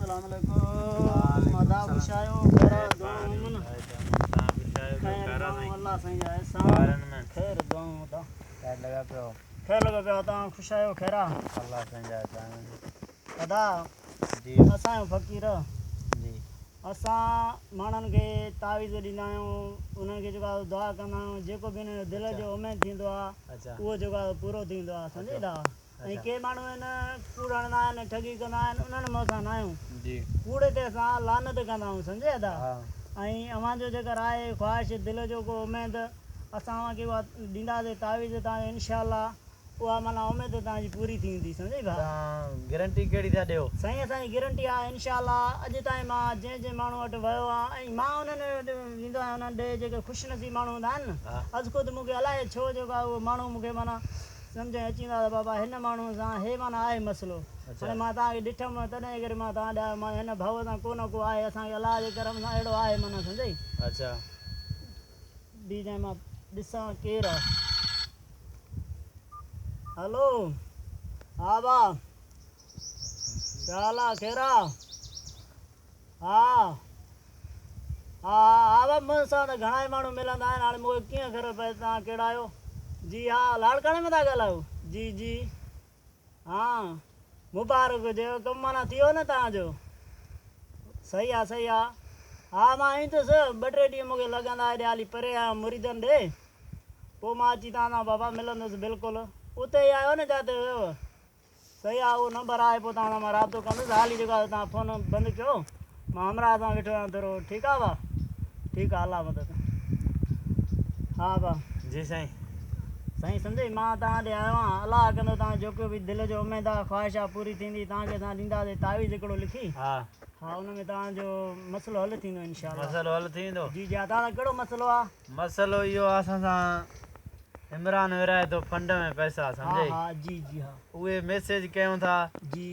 السلام عليڪم ادا خوش آهيو خير آ دعائون خير دعائون الله سائين جا احسان خير دعائون ادا خير لڳا پيو خير لڳو پيو توهان خوش آهيو خير آ الله سائين جا احسان ادا جي اسان آهيون فقير جي اسان ماڻهن کي تعويذ ڏيندا آهيون انهن کي جيڪو آهي دعا ڪندا آهيون جيڪو به انهن جو دل جو اميد ٿيندو آهي اهو جيڪو آهي پورو ٿيندو آهي سمجهي ٿا ۽ ڪي ماڻهو آهن ڪوڙ هڻندا آهن ٺڳي ڪندا آهن انهن مان اسان ناهيون ڪوڙ تي اسان لعنت ڪندا آهيون سمجهي ادا ۽ اوهان جو جيڪر آهي خواهش دل جو ڪو اميد اسان اوهان کي اها ڏينداسين تعويذ توهان جو انشاء الله اها معنيٰ اميد توهان جي پوري ٿي ويندي سمجهي ڀاء. توهان گرنٽي ڪهڙي ٿا ڏيو. سائين اسان جي گرنٽي آهي انشاء الله اڄ تائين مان جنهن جنهن ماڻهو وٽ ويو آهيان ۽ مان انهن وٽ ويندو آهيان انهن ڏي جيڪي خوش نصيب ماڻهو هوندا آهن نه از خود مون کي الائي ڇو جيڪو آهي اهو ماڻهو مون کي معنيٰ سمجهه ۾ اچي ويندو آهي ته بابا هن ماڻهو سان هي معنيٰ آهي مسئلو هاڻي مان توهان کي ڏٺم تڏهن ڪري مان توهان ڏي آيو مان هن ڀؤ سان ڪو نه ڪو آهي اسان کي الله جي ڪرم سان اهڙو آهي معنيٰ سمجهئي. اڇا. بيهجانء مان ڏسان ڪير آ. هلو ها ڀاء ڇا حال آ خير آ. ها ها ها ها مون سان ته گهڻا ئي ماڻهو ملندا آهن هاڻي مون کي ڪيئن خبر پئي ته توهان ڪهڙا آهيو جي ها لاڙڪاڻي مان ٿا ڳالهايو جي جي ها مبارڪ هجيو ڪم معنيٰ ٿي ويو نه توهان جو صحيح آ صحيح آ ها مان ايندس ٻه ٽي ڏينهن مون کي لڳندا هيڏي حالي پري آهيان مريدن ڏي پوء مان اچي توهان سان بابا ملندس بلڪل اتي ئي آهيو نه جاتي هيو صحيح آ اهو نمبر آهي پوء توهان سان مان رابطو ڪندس حالي جيڪو آهي توهان فون بند ڪيو مان همراهه سان ويٺو آهيان ٿورو ٺيڪ آ ڀاء ٺيڪ آ الله مدد ها ڀاء. جي سائين. سائين سمجهئي مان توهان ڏي آيو آهيان الله ڪندو توهان جيڪو به دل جو اميد آ خواهش آ پوري ٿيندي توهان کي اسان ڏينداسين تعويذ هڪڙو لکي ها. ها ان ۾ توهان جو مسئلو حل ٿيندو انشاء الله. مسئلو حل ٿي ويندو. جي جي ها توهان سان ڪهڙو مسئلو آ. مسئلو اهو آ اسان سان عمران ورهائي ٿو فنڊ ۾ پئسا سمجهئي ها جي جي ها اهي ميسيج ڪيون ٿا جي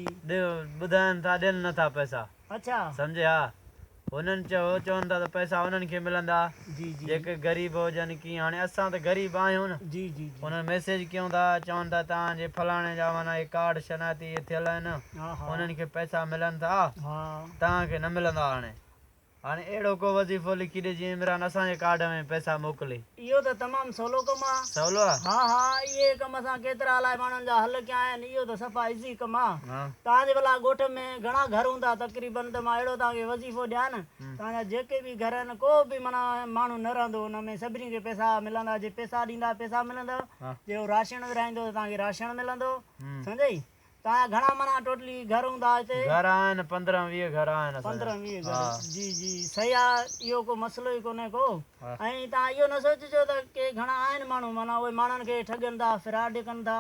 ٻڌائن ٿا ڏين نه ٿا پئسا اڇا سمجهي ها هنن چيو چون ٿا ته پئسا انهن کي ملندا جي جي جيڪي غريب هجن ڪيئن هاڻي اسان ته غريب آهيون نه جي جي جي انهن ميسيج ڪيون ٿا چون ٿا توهان جي فلاڻي جا معنيٰ هي ڪارڊ شناعتي اهي ٿيل آهن ها ها انهن کي پئسا ملن ٿا ها توهان کي نه ملندا هاڻي هاڻي اهڙو ڪو وظيفو لکي ڏي جيئن عمران اسان جي ڪارڊ ۾ پئسا موڪلي. اهو ته تمام سولو ڪم آ. سولو آ؟ ها ها اهي ڪم اسان ڪيترا الائي ماڻهن جا حل ڪيا آهن اهو ته صفا ايزي ڪم آ. توهان جي ڀلا ڳوٺ ۾ گهڻا گهر هوندا تقريبن ته مان اهڙو توهان کي وظيفو ڏيان نه توهان جا جيڪي به گهر آهن ڪو به معنيٰ ماڻهو نه رهندو ان ۾ سڀني کي پئسا ملندا جي پئسا ڏيندا پئسا ملندو جي هو راشڻ ورهائيندو ته توهان کي راشڻ ملندو سمجهئي. توهان جا گهڻا معنيٰ ٽوٽلي گهر هوندا هتي؟ گهر آهن پندرهن ويهه گهر آهن اسان جا. پندرهن ويهه گهر جي جي صحيح آ اهو ڪو مسئلو ئي ڪونهي ڪو ۽ توهان اهو نه سوچجو ته ڪي گهڻا آهن ماڻهو معنيٰ اهي ماڻهن کي ٺڳن ٿا فراڊ ڪن ٿا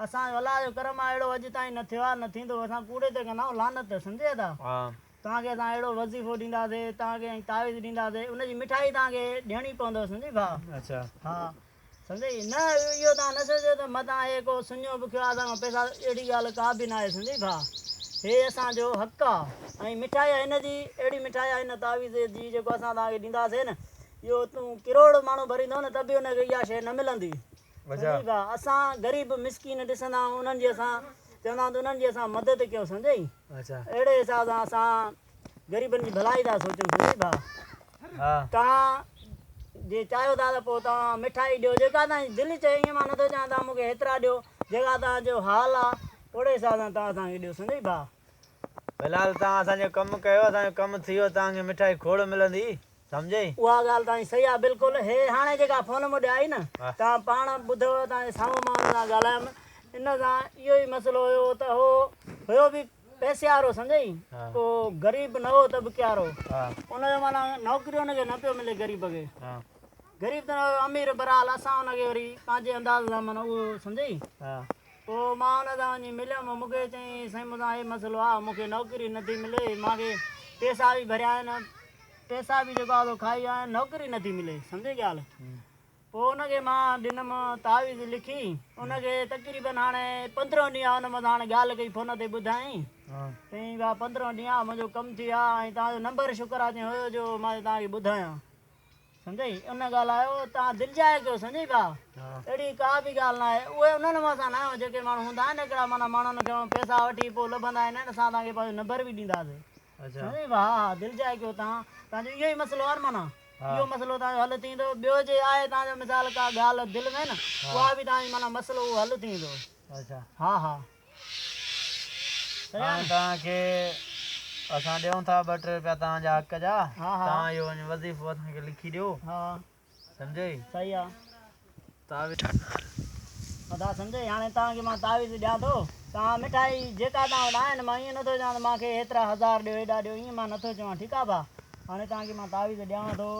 اسان جو الله جو ڪرم آ اهڙو اڄ تائين نه ٿيو آ نه ٿيندو اسان ڪوڙي تي ڪندا آهيون لعنت سمجهي ادا توهان کي اسان اهڙو وظيفو ڏينداسي توهان کي ۽ تعويذ ڏينداسي ان جي مٺائي توهان کي ڏيڻي پوندو سمجهي ڀاء ها. سمجهئي نه اهو توهان نه سوچيو ته متان هي ڪو سڃو بکيو آ اسان کان پئسا اهڙي ڳالهه ڪا به ناهي سمجهئي ڀاء هي اسان جو حق آ ۽ مٺائي آ هن جي اهڙي مٺائي آ هن تعويذ جي جيڪو اسان توهان کي ڏينداسين نه اهو تون ڪروڙ ماڻهو ڀريندو نه ته به ان کي اها شيء نه ملندي سمجهئي ڀاء اسان غريب مسڪين ڏسندا آهيون انهن جي اسان چوندا آهيون ته انهن جي اسان مدد ڪيون سمجهئي اهڙي حساب سان اسان غريبن جي ڀلائي ٿا سوچون سمجهئي ڀاء. توهان جي چاهيو ٿا ته پوء توهان مٺائي ڏيو جيڪا توهان جي دل چئي ائين مان نٿو چوان توهان مون کي هيترا ڏيو جيڪا توهان جو حال آ اوڙي حساب سان توهان اسان کي ڏيو سمجهئي ڀاء. في الحال توهان اسان جو ڪم ڪيو اسان جو ڪم ٿي ويو توهان کي مٺائي کوڙ ملندي سمجهئي. اها ڳالهه توهان جي صحيح آ بلڪل هي هاڻي جيڪا فون مون ڏي آئي نه توهان پاڻ ٻڌو توهان جي سامهون مان ان سان ڳالهايم ان سان اهو ئي مسئلو هيو ته هو هيو به پئسي وارو سمجهئي ڪو غريب نه هو طبقي وارو ان جو معنيٰ نوڪري ان کي نه پيو ملي غريب کي غريب ته نه هيو امير بهرحال اسان ان کي وري پنهنجي انداز سان معنيٰ اهو سمجهئي پوء مان ان سان وڃي مليم مون کي چيائين سائين مون سان هي مسئلو آهي مون کي نوڪري نه ٿي ملي مان کي پئسا به ڀريا آهن پئسا به جيڪو آهي سو کائي ويا آهن نوڪري نه ٿي ملي سمجهئي ڳالهه پوء ان کي مان ڏنم تعويذ لکي ان کي تقريبن هاڻي 15 ڏينهن آ ان مون سان هاڻي ڳالهه ڪئي فون تي ٻڌائين چيائين ڀاء 15 ڏينهن آ منهنجو ڪم ٿي ويو آ ۽ توهان جو نمبر شڪر آ چيائين هيو جو مان توهان کي ٻڌايان سمجهئي ان ڳالهايو توهان دلجاء ڪيو سمجهئي ڀاء اهڙي ڪا به ڳالهه ناهي اهي انهن مان اسان ناهيون جيڪي ماڻهو هوندا آهن هڪڙا معنيٰ ماڻهن کان پئسا وٺي پوء لڀندا آهن اسان توهان کي پنهنجو نمبر به ڏينداسين. اڇا. سمجهي ڀاء ها دل جاء ڪيو تان تان جو اهو ئي مسئلو آهي نه معنيٰ ها. اهو مسئلو تان جو حل ٿيندو ٻيو جي آهي تان جو مثال ڪا ڳالهه دل ۾ نه ها. اها به تان جي معنيٰ مسئلو اهو حل ٿيندو. اڇا. ها ها. صحيح آهي هاڻي نه. توهان کي اسان ڏيون ٿا ٻه ٽي روپيا توهان جا حق جا ها ها. توهان اهو وڃي وظيفو اسان کي لکي ڏيو. ها. سمجهئي. صحيح آ. تعويذ. ادا سمجهئي هاڻي توهان کي مان تعويذ ڏيان ٿو توهان مٺائي جيڪا توهان وٽ آهن مان ائين نٿو چوان ته مان کي هيترا هزار ڏيو هيڏا ڏيو ائين مان نٿو چوان ٺيڪ آ ڀا هاڻي توهان کي مان تعويذ ڏيانو ٿو.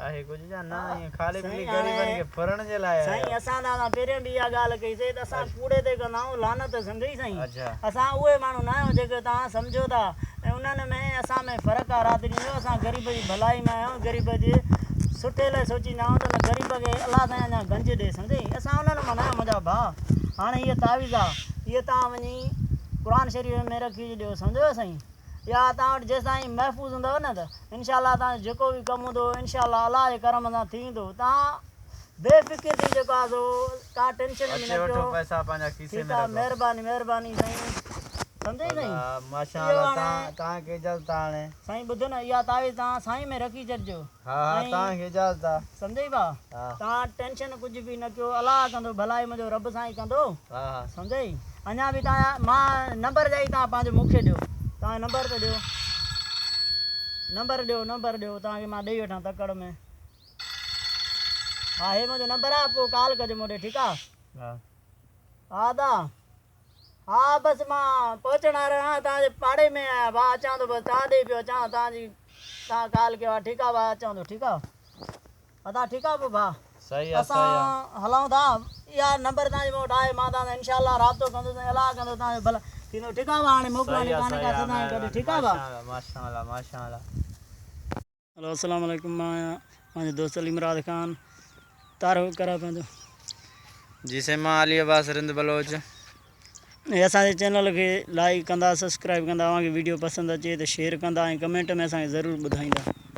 آهي ڪجهه يا نه ائين خالي پيلي سائين غريبن هاڻي کي ڦرڻ جي لاء آيا سائين آهيو. اسان توهان سان پهرين به اها ڳالهه ڪئي سي ته اسان ڪوڙي تي ڪندا آهيون لعنت سمجهئي سائين اڇا. اسان اهي ماڻهو نه آهيون جيڪي توهان سمجهو ٿا ۽ انهن ۾ اسان ۾ فرق آهي رات ڏينهن جو اسان غريب جي ڀلائي ۾ آهيون غريب جي سٺي لاء سوچيندا آهيون ته نه غريب کي الله سائين اڃا گنج ڏي سمجهئي اسان انهن مان نه آهيون منهنجا ڀاء هاڻي هيء تعويذ آهي هيء توهان وڃي قرآن شريف ۾ رکي ڏيو سمجهيو سائين. يا توهان وٽ جيستائين محفوظ هوندؤ نه ته انشاء الله توهان جو جيڪو به ڪم هوندو انشاء الله الله جي ڪرم سان ٿي ويندو توهان بي فڪر ٿي جيڪو آهي سو ڪا ٽينشن ۾ اچي نه وٺو پيو پئسا پنهنجا کيسي ٺيڪ ۾ آهي رکو. مهرباني مهرباني سائين سمجهئي سائين ڀلا ماشاء اهو الله هاڻي توهان توهان کي اجازت آ هاڻي. سائين ٻڌو نه اها تعويذ توهان سائين ۾ رکي ڇڏجو ها ها ۽ توهان کي اجازت آ. سمجهئي ڀاء ها. توهان ٽينشن ڪجهه به نه ڪيو الله ڪندو ڀلائي منهنجو رب سائين ڪندو. ها ها. سمجهئي اڃا به توهان مان نمبر ڏئي توهان پنهنجو مون کي ڏيو توهان نمبر ته ڏيو نمبر ڏيو نمبر ڏيو توهان کي مان ڏئي وٺان تڪڙ ۾ ها هي منهنجو نمبر آ پوء ڪال ڪجو مون ڏي ٺيڪ آ ها. ها ادا ها بس مان پهچڻ وارو آهيان توهان جي پاڙي ۾ آهيان ڀاء اچان ٿو بس توهان ڏي پيو اچان توهان جي توهان ڪال ڪيو آ ٺيڪ آ ڀاء اچان ٿو ٺيڪ آ. ادا ٺيڪ آ پوء ڀاء صحيح آ صحيح آ. اسان هلون ٿا اها نمبر توهان جي مون وٽ آهي مان توهان سان انشاء الله رابطو ڪندس ۽ الله ڪندو توهان جو ڀلو ٿيندو ٺيڪ آ ڀاء هاڻي موڪلاني صحيح آ ڪانهي صحيح ڪا آ سدائين گڏ مهرباني ٺيڪ آ ڀاء. ماشاء الله ماشاء الله ماشاء الله. هلو السلام عليڪم مان آهيان پنهنجو دوست علي مراد خان تعارف ڪرايو پنهنجو. جي سائين مان علي عباس رند بلوچ. ۽ اسان جي چينل کي لائيڪ ڪندا سبسڪرائيب ڪندا اوهان کي ويڊيو پسند اچي ته شيئر ڪندا ۽ ڪمينٽ ۾ اسان کي ضرور ٻڌائيندا.